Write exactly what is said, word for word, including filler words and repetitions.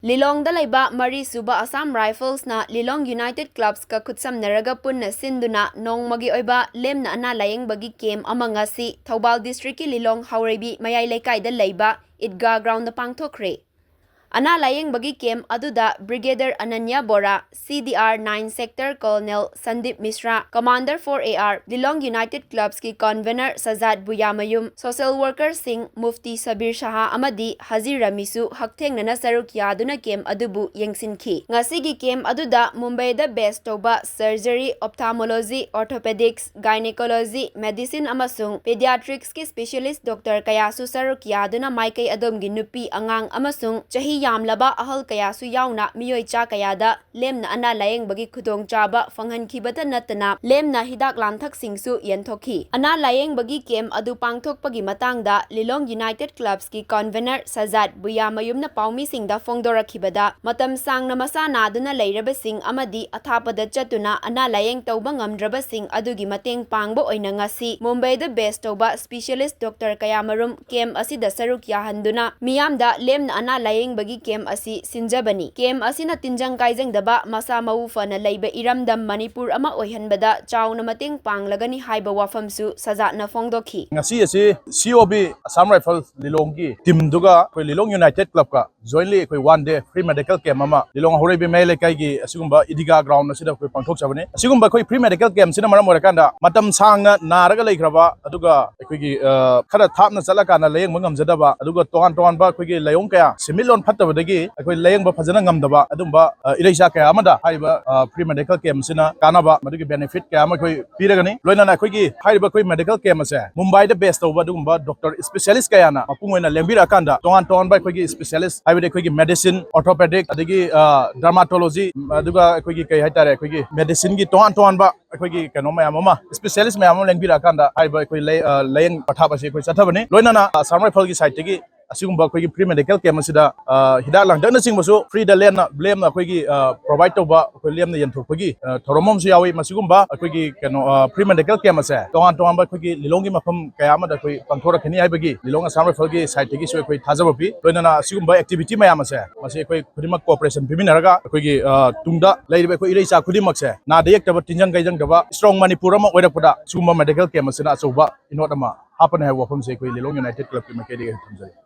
ꯂꯤꯂꯣꯡꯗ ꯂꯩꯕ ꯃꯔꯤꯁꯨꯕ ꯑꯁꯥꯝ ꯔꯥꯏꯐꯜꯁꯅ ꯂꯤꯂꯣꯡ ꯌꯨꯅꯥꯏꯇꯦꯗ ꯀ꯭ꯂꯕꯁꯀ ꯈꯨꯠꯁꯝꯅꯔꯒ ꯄꯨꯟꯅ ꯁꯤꯟꯗꯨꯅ ꯅꯣꯡꯃꯒꯤ ꯑꯣꯏꯕ ꯂꯦꯝꯅ ꯑꯅꯥ ꯂꯥꯌꯦꯡꯕꯒꯤ ꯀꯦꯝꯞ ꯑꯃ ꯉꯁꯤ ꯊꯧꯕꯥꯜ ꯗꯤꯁꯇ꯭ꯔꯤꯛꯀꯤ ꯂꯤꯂꯣꯡ ꯍꯥꯎꯔꯩꯕꯤ ꯃꯌꯥꯏ ꯂꯩꯀꯥꯏꯗ ꯂꯩꯕ ꯏꯗꯒꯥ ꯒ꯭ꯔꯥꯎꯟꯗ ꯄꯥꯡꯊꯣꯛꯈ꯭ꯔꯦ꯫ ꯑꯅꯥ ꯂꯥꯌꯦꯡꯕꯒꯤ ꯀꯦꯝꯞ ꯑꯗꯨꯗ ꯕ꯭ꯔꯤꯒꯦꯗꯔ Ananya Bora, C D R nine sector colonel Sandeep Mishra, commander for A R, Lilong united ꯀ꯭ꯂꯕꯁꯀꯤ ꯀꯟꯚꯦꯅꯔ ꯁꯖꯥꯗ ꯕꯨꯌꯥꯃꯌꯨꯝ, ꯁꯣꯁꯦꯜ ꯋꯥꯔꯀꯔꯁꯤꯡ ꯃꯨꯐꯇꯤ ꯁꯕꯤꯔ ꯁꯍꯥ ꯑꯃꯗꯤ ꯍꯖꯤ ꯔꯃꯤꯁꯨ ꯍꯛꯊꯦꯡꯅꯅ ꯁꯔꯨꯛ ꯌꯥꯗꯨꯅ ꯀꯦꯝꯞ ꯑꯗꯨꯕꯨ ꯌꯦꯡꯁꯤꯟꯈꯤ꯫ ꯉꯁꯤꯒꯤ ꯀꯦꯝꯞ ꯑꯗꯨꯗ ꯃꯨꯝꯕꯥꯏꯗ ꯕꯦꯖ ꯇꯧꯕ ꯁꯔꯖꯔꯤ, ꯑꯣꯞꯊꯥꯃꯣꯂꯣꯖꯤ, ꯑꯣꯔꯊꯣꯄꯦꯗꯤꯛꯁ, ꯒꯥꯏꯅꯦꯀꯣꯂꯣꯖꯤ, ꯃꯦꯗꯤꯁꯤꯟ ꯑꯃꯁꯨꯡ ꯄꯦꯗꯤꯌꯥꯇ꯭ꯔꯤꯛꯁꯀꯤ ꯁ꯭ꯄꯦꯁꯤꯌꯦꯂꯤꯁ꯭ꯠ ꯗꯣꯛꯇꯔ ꯀꯌꯥꯁꯨ ꯁꯔꯨꯛ ꯌꯥꯗꯨꯅ ꯃꯥꯏꯀꯩ ꯑꯗꯣꯝꯒꯤ ꯅꯨꯄꯤ, ꯑꯉꯥꯡ ꯑꯃꯁꯨꯡ ꯆꯍꯤ ꯌꯥꯝꯂꯕ ꯑꯍꯜ ꯀꯌꯥꯁꯨ ꯌꯥꯎꯅ ꯃꯤꯑꯣꯏ ꯆꯥ ꯀꯌꯥꯗ ꯂꯦꯝꯅ ꯑꯅꯥ ꯂꯥꯌꯦꯡꯕꯒꯤ ꯈꯨꯗꯣꯡꯆꯥꯕ ꯐꯪꯍꯟꯈꯤꯕꯇ ꯅꯠꯇꯅ ꯂꯦꯝꯅ ꯍꯤꯗꯥꯛ ꯂꯥꯡꯊꯛꯁꯤꯡꯁꯨ ꯌꯦꯟꯊꯣꯛꯈꯤ꯫ ꯑꯅꯥ ꯂꯥꯌꯦꯡꯕꯒꯤ ꯀꯦꯝꯞ ꯑꯗꯨ ꯄꯥꯡꯊꯣꯛꯄꯒꯤ ꯃꯇꯥꯡꯗ ꯂꯤꯂꯣꯡ ꯌꯨꯅꯥꯏꯇꯦꯗ ꯀ꯭ꯂꯕꯁꯀꯤ ꯀꯟꯚꯦꯅꯔ ꯁꯖꯥꯗ ꯕꯨꯌꯥꯃꯌꯨꯝꯅ ꯄꯥꯎꯃꯤꯁꯤꯡꯗ ꯐꯣꯡꯗꯣꯔꯛꯈꯤꯕꯗ, ꯃꯇꯝ ꯁꯥꯡꯅ ꯃꯁꯥ ꯅꯥꯗꯨꯅ ꯂꯩꯔꯕꯁꯤꯡ ꯑꯃꯗꯤ ꯑꯊꯥꯞꯄꯗ ꯆꯠꯇꯨꯅ ꯑꯅꯥ ꯂꯥꯌꯦꯡ ꯇꯧꯕ ꯉꯝꯗ꯭ꯔꯕꯁꯤꯡ ꯑꯗꯨꯒꯤ ꯃꯇꯦꯡ ꯄꯥꯡꯕ ꯑꯣꯏꯅ ꯉꯁꯤ ꯃꯨꯝꯕꯥꯏꯗ ꯕꯦꯖ ꯇꯧꯕ ꯁ꯭ꯄꯦꯁꯤꯌꯦꯂꯤꯁ꯭ꯠ ꯗꯣꯛꯇꯔ ꯀꯌꯥꯃꯔꯨꯝ ꯀꯦꯝꯞ ꯑꯁꯤꯗ ꯁꯔꯨꯛ ꯌꯥꯍꯟꯗꯨꯅ ꯃꯤꯌꯥꯝꯗ ꯂꯦꯝꯅ ꯑꯅꯥ ꯂꯥꯌꯦꯡꯕꯒꯤ ꯀꯦꯝꯞ ꯑꯁꯤ ꯁꯤꯟꯖꯕꯅꯤ꯫ ꯀꯦꯝꯞ ꯑꯁꯤꯅ ꯇꯤꯟꯖꯪ ꯀꯥꯏꯖꯪꯗꯕ, ꯃꯁꯥ ꯃꯎ ꯐꯅ ꯂꯩꯕ ꯏꯔꯝꯗꯝ ꯃꯅꯤꯄꯨꯔ ꯑꯃ ꯑꯣꯏꯍꯟꯕꯗ ꯆꯥꯎꯅ ꯃꯇꯦꯡ ꯄꯥꯡꯂꯒꯅꯤ ꯍꯥꯏꯕ ꯋꯥꯐꯝꯁꯨ ꯁꯖꯥꯗꯅ ꯐꯣꯡꯗꯣꯛꯈꯤ꯫ ꯉꯁꯤ ꯑꯁꯤ ꯁꯤ ꯑꯣ ꯕꯤ ꯑꯁꯥꯝ ꯔꯥꯏꯐꯜ ꯂꯤꯂꯣꯡꯒꯤ ꯇꯤꯝꯗꯨꯒ ꯑꯩꯈꯣꯏ ꯂꯤꯂꯣꯡ ꯌꯨꯅꯥꯏꯇꯦꯗ ꯀ꯭ꯂꯕꯀ jointly ꯑꯩꯈꯣꯏ one day free medical camp ꯑꯃ ꯂꯤꯂꯣꯡ ꯍꯧꯔꯩꯕꯤ ꯃꯌꯥꯏ ꯂꯩꯀꯥꯏꯒꯤ ꯑꯁꯤꯒꯨꯝꯕ ꯏꯗꯤꯒꯥ ꯒ꯭ꯔꯥꯎꯟ ꯑꯁꯤꯗ ꯑꯩꯈꯣꯏ ꯄꯥꯡꯊꯣꯛꯆꯕꯅꯤ꯫ ꯑꯁꯤꯒꯨꯝꯕ ꯑꯩꯈꯣꯏ free medical camp ꯁꯤꯅ ꯃꯔꯝ ꯑꯣꯏꯔꯀꯥꯟꯗ ꯃꯇꯝ ꯁꯥꯡꯅ ꯅꯥꯔꯒ ꯂꯩꯈ꯭ꯔꯕ, ꯑꯗꯨꯒ ꯑꯩꯈꯣꯏꯒꯤ, ꯑ, ꯈꯔ ꯊꯥꯞꯅ ꯆꯠꯂꯀꯥꯟꯗ ꯂꯥꯌꯦꯡꯕ ꯉꯝꯖꯗꯕ, ꯑꯗꯨꯒ ꯇꯣꯉꯥꯟ ꯇꯣꯉꯥꯟꯕ ꯑꯩꯈꯣꯏꯒꯤ ꯂꯥꯏꯑꯣꯡ ꯀꯌꯥ, ꯁꯦꯟꯃꯤꯠꯂꯣꯟ ꯐꯠꯇꯕꯗꯒꯤ ꯑꯩꯈꯣꯏ ꯂꯥꯌꯦꯡꯕ ꯐꯖꯅ ꯉꯝꯗꯕ, ꯑꯗꯨꯝꯕ, ꯑ, ꯏꯔꯩꯆꯥ ꯀꯌꯥ ꯑꯃꯗ ꯍꯥꯏꯔꯤꯕ, ꯑ, free medical camp ꯁꯤꯅ ꯀꯥꯟꯅꯕ, ꯃꯗꯨꯒꯤ benefit ꯀꯌꯥ ꯑꯃ ꯑꯩꯈꯣꯏ ꯄꯤꯔꯒꯅꯤ꯫ ꯂꯣꯏꯅꯅ ꯑꯩꯈꯣꯏꯒꯤ ꯍꯥꯏꯔꯤꯕ ꯑꯩꯈꯣꯏ medical camp ꯑꯁꯦ ꯃꯨꯝꯕꯥꯏꯗ ꯕꯦꯖ ꯇꯧꯕ ꯑꯗꯨꯒꯨꯝꯕ ꯗꯣꯛꯇꯔ ꯁ꯭ꯄꯦꯁꯤꯌꯦꯂꯤꯁ꯭ꯠ ꯀꯌꯥꯅ ꯃꯄꯨꯡ ꯑꯣꯏꯅ ꯂꯦꯡꯕꯤꯔꯛꯑꯀꯥꯟꯗ ꯇꯣꯉꯥꯟ ꯇꯣꯉꯥꯟꯕ ꯑꯩꯈꯣꯏꯒꯤ ꯁ꯭ꯄꯦꯁꯤꯌꯦꯂꯤꯁ꯭ꯠ, ꯍꯥꯏꯕꯗꯤ ꯑꯩꯈꯣꯏꯒꯤ ꯃꯦꯗꯤꯁꯤꯟ, ꯑꯣꯔꯊꯣꯄꯦꯗꯤꯛ, ꯑꯗꯒꯤ, ꯑ, ꯗꯔꯃꯥꯇꯣꯂꯣꯖꯤ, ꯑꯗꯨꯒ ꯑꯩꯈꯣꯏꯒꯤ ꯀꯩ ꯍꯥꯏꯇꯥꯔꯦ, ꯑꯩꯈꯣꯏꯒꯤ ꯃꯦꯗꯤꯁꯤꯟꯒꯤ ꯇꯣꯉꯥꯟ ꯇꯣꯉꯥꯟꯕ ꯑꯩꯈꯣꯏꯒꯤ ꯀꯩꯅꯣ ꯃꯌꯥꯝ ꯑꯃ, ꯁ꯭ꯄꯦꯁꯤꯌꯦꯂꯤꯁ꯭ꯠ ꯃꯌꯥꯝ ꯑꯃ ꯂꯦꯡꯕꯤꯔꯛꯑꯀꯥꯟꯗ ꯍꯥꯏꯔꯤꯕ ꯑꯩꯈꯣꯏ ꯂꯩ-, ꯑ, ꯂꯥꯌꯦꯡ ꯄꯊꯥꯞ ꯑꯁꯤ ꯑꯩꯈꯣꯏ ꯆꯠꯊꯕꯅꯤ꯫ ꯂꯣꯏꯅꯅ ꯑꯁꯥꯝ ꯔꯥꯏꯐꯜꯒꯤ ꯁꯥꯏꯠꯇꯒꯤ ꯑꯁꯤꯒꯨꯝꯕ ꯑꯩꯈꯣꯏꯒꯤ free medical camp ꯑꯁꯤꯗ, ꯑ, ꯍꯤꯗꯥꯛ ꯂꯥꯡꯊꯛꯅꯆꯤꯡꯕꯁꯨ free ꯗ ꯂꯦꯝꯅ, ꯂꯦꯝꯅ ꯑꯩꯈꯣꯏꯒꯤ, ꯑ, provide ꯇꯧꯕ, ꯑꯩꯈꯣꯏ ꯂꯦꯝꯅ ꯌꯦꯟꯊꯣꯛꯄꯒꯤ, ꯑ, ꯊꯧꯔꯝ ꯑꯃꯁꯨ ꯌꯥꯎꯏ꯫ ꯃꯁꯤꯒꯨꯝꯕ ꯑꯩꯈꯣꯏꯒꯤ ꯀꯩꯅꯣ, ꯑ, free medical camp ꯑꯁꯦ ꯇꯣꯉꯥꯟ ꯇꯣꯉꯥꯟꯕ ꯑꯩꯈꯣꯏꯒꯤ ꯂꯤꯂꯣꯡꯒꯤ ꯃꯐꯝ ꯀꯌꯥ ꯑꯃꯗ ꯑꯩꯈꯣꯏ ꯄꯥꯡꯊꯣꯔꯛꯀꯅꯤ ꯍꯥꯏꯕꯒꯤ ꯂꯤꯂꯣꯡ Assam Rifle ꯒꯤ side ꯇꯒꯤꯁꯨ ꯑꯩꯈꯣꯏ ꯊꯥꯖꯕ ꯄꯤ꯫ ꯂꯣꯏꯅꯅ ꯑꯁꯤꯒꯨꯝꯕ activity ꯃꯌꯥꯝ ꯑꯁꯦ ꯃꯁꯤ ꯑꯩꯈꯣꯏ ꯈꯨꯗꯤꯡꯃꯛ cooperation ꯄꯤꯃꯤꯟꯅꯔꯒ ꯑꯩꯈꯣꯏꯒꯤ, ꯑ, ꯇꯨꯡꯗ ꯂꯩꯔꯤꯕ ꯑꯩꯈꯣꯏ ꯏꯔꯩ ꯏꯆꯥ ꯈꯨꯗꯤꯡꯃꯛꯁꯦ ꯅꯥꯗ ꯌꯦꯛꯇꯕ, ꯇꯤꯟꯖꯪ ꯀꯩꯖꯪꯗꯕ, strong ꯃꯅꯤꯄꯨꯔ ꯑꯃ ꯑꯣꯏꯔꯛꯄꯗ ꯁꯤꯒꯨꯝꯕ medical camp ꯑꯁꯤꯅ ꯑꯆꯧꯕ ꯏꯅꯣꯠ ꯑꯃ ꯍꯥꯞꯄꯅꯤ ꯍꯥꯏꯕ ꯋꯥꯐꯝꯁꯦ ꯑꯩꯈꯣꯏ ꯂꯤꯂꯣꯡ United Club ꯀꯤ ꯃꯥꯏꯀꯩꯗꯒꯤ ꯊꯝꯖꯔꯤ꯫